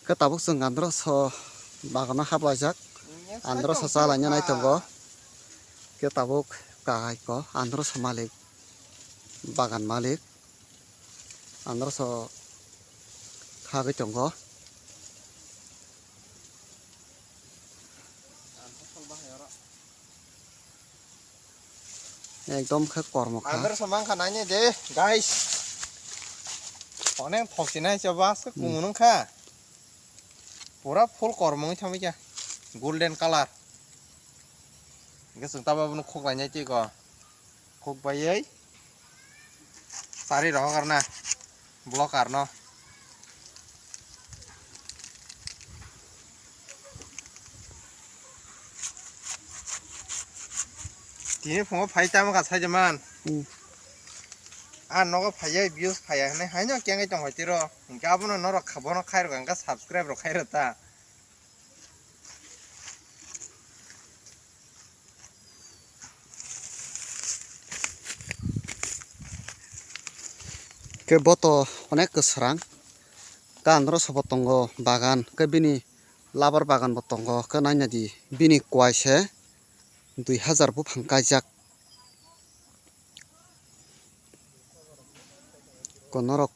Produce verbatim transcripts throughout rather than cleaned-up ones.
Khe tabuk chwng androso bagano haplaijak. Androso chalaina nai tongo. Khe tabuk kahai ko androso malik, bagan malik. Androso khagwi tongo. Ekdom khe kormo kha. Androso mankha nainai de, guys. Onek thoksinai se bas khe kumun wngkha. Pura full kormo wngwi thangwi kha. Golden color. Hwnkhe chwng tabuk abono khok lainai twi ko. Khok baiwi chari rohor na. Blocker no. Tini phungo phai tamo ka sai jaman. Hmm. A nogo phaiya views phaiya hinwi haino kengwi tong hai tiro. Hinkhe abono norok kha-, bono khairok hinkhe subscribe rok khairok ta. Khe bo to onek kwsrang. Khe androso bo tongo bagan, khe bini labar bagan bo tongo, khe naina di bini kwai se dui hazar buphang kaijak. Ko norok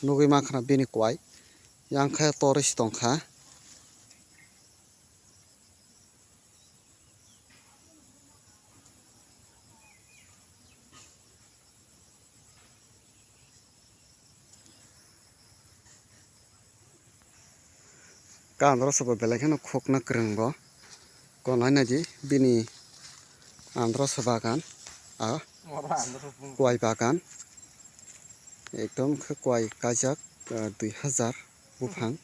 nugwi mankha na bini kwai, yang khe torwi se tongkha. Ka androso bo belai kheno khokna kwrwng bo. Ko naina di bini androso bagan, a kwai bagan. Ekdom khe kwai kaijak, ah, dui hazar buphang.